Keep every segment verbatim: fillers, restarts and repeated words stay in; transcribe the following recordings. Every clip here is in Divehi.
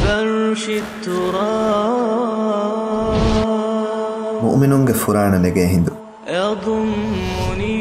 عرش التراب. މުއުމިނުންގެ ފުރާނަ ނެގޭ ހިނދު. يضمني.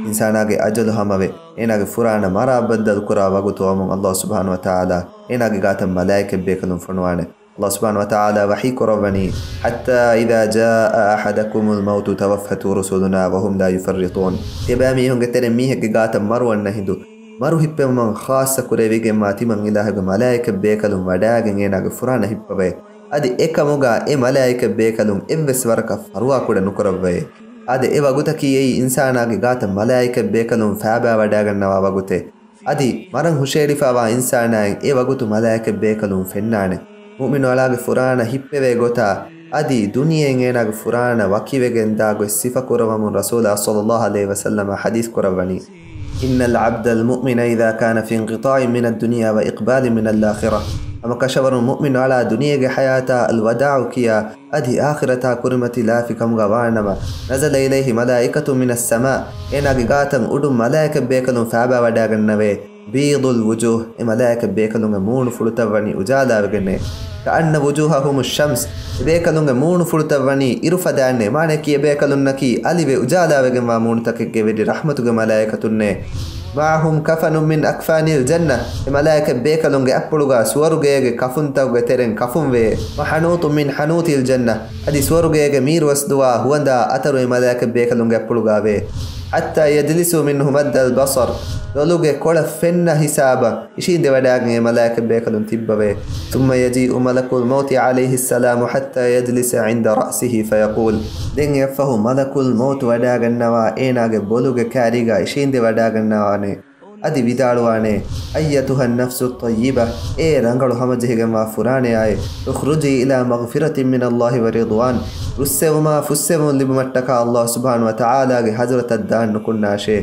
އިންސާނާގެ އަޖަލު ހަމަވެ، އޭނާގެ ފުރާނަ މަރާ ބައްދަލުކުރާ ވަގުތު އައުމުން އައްލާހު ސުބްޙާނަހު ވަތަޢާލާ އޭނާގެ ގާތަށް މަލާއިކަތް ބޭކަލުން ފޮނުވާނެ. އައްލާހު ސުބްޙާނަހު ވަތަޢާލާ ވަޙީ ކުރައްވަނީ، حتى إذا جاء أحدكم الموت توفته رسلنا وهم لا يفرطون. ތިޔަބައިމީހުންގެ ތެރެއިން މީހެއްގެ ގާތަށް މަރު އަންނަ ހިނދު، މަރު ހިއްޕެވުމަށް ޚާއްޞަ ކުރެވިގެންވާ ތިމަން އިލާހުގެ މަލާއިކަތް ބޭކަލުން ވަޑާގެން އޭނާގެ ފުރާނަ ހިއްޕަވައޭ. އަދި އެކަމުގާ އެ މަލާއިކަތް ބޭކަލުން އެއްވެސް ވަރަކަށް ފަރުވާކުޑަ ނުކުރައްވައޭ. އާދެ، އެ ވަގުތަކީ އެއީ އިންސާނާގެ ގާތަށް މަލާއިކަތް ބޭކަލުން ފާބާވަޑާގަންނަވާ ވަގުތެއް. އަދި މަރަން ހުށައެޅިފައިވާ އިންސާނާއިން އެ ވަގުތު މަލާއިކަތް ބޭކަލުން ފެންނާނެ. މުއުމިނު އަޅާގެ ފުރާނަ ހިއްޕެވޭ ގޮތާ، އަދި ދުނިޔެއިން އޭނާގެ ފުރާނަ ވަކިވެގެންދާ ގޮތް ސިފަކުރައްވަމުން ރަސޫލާ ޞައްލައްލާހު ޢަލައިހި ވަސައްލަމަ ޙަދީޘް ކުރައްވަނީ، إن العبد المؤمن إذا كان في انقطاع من الدنيا وإقبال من الآخرة. ހަމަ ކަށަވަރުން މުއުމިނު އަޅާ ދުނިޔޭގެ ޙަޔާތާ އަލްވަދާޢު ކިޔާ، އަދި އާޚިރަތާ ކުރިމަތިލާފި ކަމުގަ ވާނަމަ، نزل إليه ملائكة من السماء، އޭނާގެ ގާތަށް އުޑުން މަލާއިކަތް ބޭކަލުން ފާބާވަޑާގަންނަވޭ. بيض الوجوه، އެ މަލާއިކަތް ބޭކަލުންގެ މޫނުފުޅުތައް ވަނީ އުޖާލާވެގެންނޭ. كأن وجوههم الشمس، އެ ބޭކަލުންގެ މޫނުފުޅުތައް ވަނީ އިރުފަދައިންނޭ. މާނައަކީ އެ ބޭކަލުންނަކީ އަލިވެ އުޖާލާވެގެންވާ މޫނުތަކެއްގެ ވެރި ރަޙްމަތުގެ މަލާއިކަތުންނޭ. معهم كفن من أكفان الجنة، އެ މަލާއިކަތް ބޭކަލުންގެ އަތްޕުޅުގާ ސުވަރުގޭގެ ކަފުންތަކުގެ ތެރެއިން ކަފުންވޭ. وحنوط من حنوط الجنة، އަދި ސުވަރުގޭގެ މީރުވަސްދުވާ ހުވަނދާ އަތަރު އެ މަލާއިކަތް ބޭކަލުންގެ އަތްޕުޅުގާވޭ. حتى يجلسوا منه مد البصر، ލޮލުގެ ކޮޅަށް ފެންނަ ހިސާބަށް އިށީނދެވަޑާގެން އެ މަލާއިކަތް ބޭކަލުން ތިއްބަވޭ. ثم يجيء ملك الموت عليه السلام حتى يجلس عند رأسه فيقول، ދެން އެއަށްފަހު މަލަކުލް މައުތު ވަޑާގަންނަވާ އޭނާގެ ބޮލުގެ ކާރީގާ އިށީނދެވަޑާގަންނަވާނެ. އަދި ވިދާޅުވާނެ، أيتها النفس الطيبة، އޭ ރަނގަޅު ހަމަޖެހިގެންވާ ފުރާނަޔާއޭ، اخرجي إلى مغفرة من الله ورضوان، ރުއްސެވުމާ ފުއްސެވުން ލިބުމަށްޓަކާ އައްލާހު ސުބްޙާނަހު ވަތަޢާލާގެ ޙަޟްރަތަށް ދާން ނުކުންނާށޭ.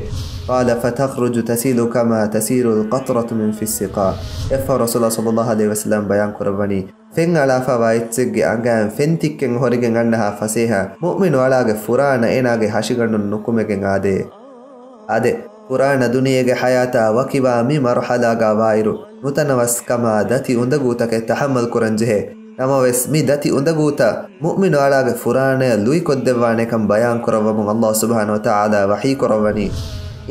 قال فتخرج تسيل كما تسيل القطرة من في السقاء. އެއަށްފަހު ރަސޫލާ ޞައްލައްލާހު ޢަލައިހި ވަސައްލަމަ ބަޔާން ކުރައްވަނީ، ފެން އަޅާފައިވާ އެއްޗެއްގެ އަނގައިން ފެން ތިއްކެން ހޮރިގެން އަންނަހާ ފަސޭހަ މުއުމިނު އަޅާގެ ފުރާނަ އޭނާގެ ހަށިގަނޑުން ނުކުމެގެން އާދޭ. އާދެ، ފުރާނަ ދުނިޔޭގެ ޙަޔާތާ ވަކިވާ މި މަރުޙަލާގާ ވާއިރު، ނުތަނަވަސްކަމާ ދަތި އުނދަގޫތަކެއް ތަޙައްމަލް ކުރަންޖެހޭ. ނަމަވެސް، މި ދަތި އުނދަގޫތައް މުއުމިނު އަޅާގެ ފުރާނަޔަށް ލުއިކޮށްދެއްވާނެކަން ބަޔާން ކުރައްވަމުން އައްލާހު ސުބްޙާނަހު ވަތަޢާލާ ވަޙީ ކުރައްވަނީ،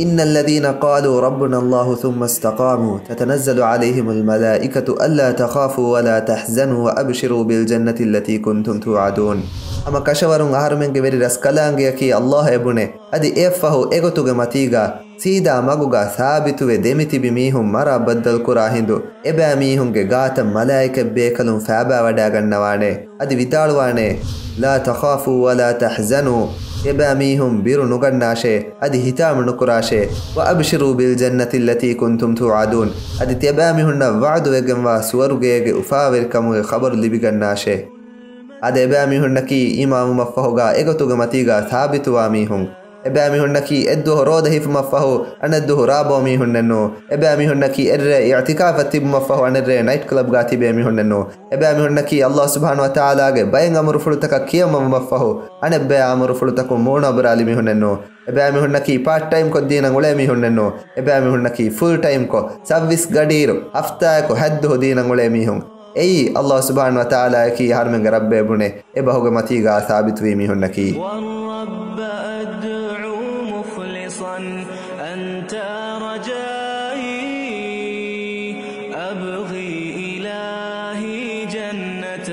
إن الذين قالوا ربنا الله ثم استقاموا تتنزل عليهم الملائكة ألا تخافوا ولا تحزنوا وأبشروا بالجنة التي كنتم توعدون. ހަމަ ކަށަވަރުން އަހަރުމެންގެ ވެރި ރަސްކަލާނގެއަކީ އައްލާހު އެބުނޭ. އަދި އެއަށްފަހު އެގޮތުގެ މަތީގާ ސީދާ މަގުގާ ސާބިތުވެ ދެމިތިބި މީހުން މަރާ ބައްދަލުކުރާ ހިނދު، އެބައިމީހުންގެ ގާތަށް މަލާއިކަތް ބޭކަލުން ފާބާވަޑާގަންނަވާނެ. އަދި ވިދާޅުވާނެ، لا تخافوا ولا تحزنوا، އެބައިމީހުން ބިރު ނުގަންނާށޭ، އަދި ހިތާމަ ނުކުރާށޭ. وأبشروا بالجنة التي كنتم توعدون، އަދި ތިޔަބައިމީހުންނަށް ވަޢުދުވެގެންވާ ސުވަރުގޭގެ އުފާވެރިކަމުގެ ޚަބަރު ލިބިގަންނާށޭ. އާދެ، އެބައިމީހުންނަކީ އީމާންވުމަށްފަހުގާ އެގޮތުގެ މަތީގާ ސާބިތުވާ މީހުން. އެބައިމީހުންނަކީ އެއްދުވަހު ރޯދަ ހިފުމަށްފަހު އަނެއްދުވަހު ރާބޯ މީހުންނެއްނޫ. އެބައިމީހުންނަކީ އެއްރޭ އިޢްތިކާފަށް ތިބުމަށްފަހު އަނެއްރޭ ނައިޓް ކްލަބްގާ ތިބޭ މީހުންނެއްނޫ. އެބައިމީހުންނަކީ އައްލާހު ސުބްޙާނަހު ވަތަޢާލާގެ ބައެއް އަމުރުފުޅުތަކަށް ކިޔަމަންވުމަށްފަހު އަނެއްބައި އަމުރުފުޅުތަކުން މޫނު އަބުރާލި މީހުންނެއްނޫ. އެބައިމީހުންނަކީ ޕާޓް ޓައިމްކޮށް ދީނަށް އުޅޭ މީހުންނެއްނޫ. އެބައިމީހުންނަކީ ފުލް ޓައިމްކޮށް، ސައްވީސް ގަޑިއިރު، ހަފްތާއަކު ހައްދުހު ދީނަށް އުޅޭ މީހުން. އެއީ، އައްލާހު ސުބްޙާނަހު ވަތަޢާލާއަކީ އަހަރުމެންގެ ރައްބޭ ބުނޭ، އެ ބަހުގެ މަތީގާ ސާބިތުވީ މީހުންނަކީ. والرب أدعو مخلصا أنت رجائي، أبغي إلهي جنة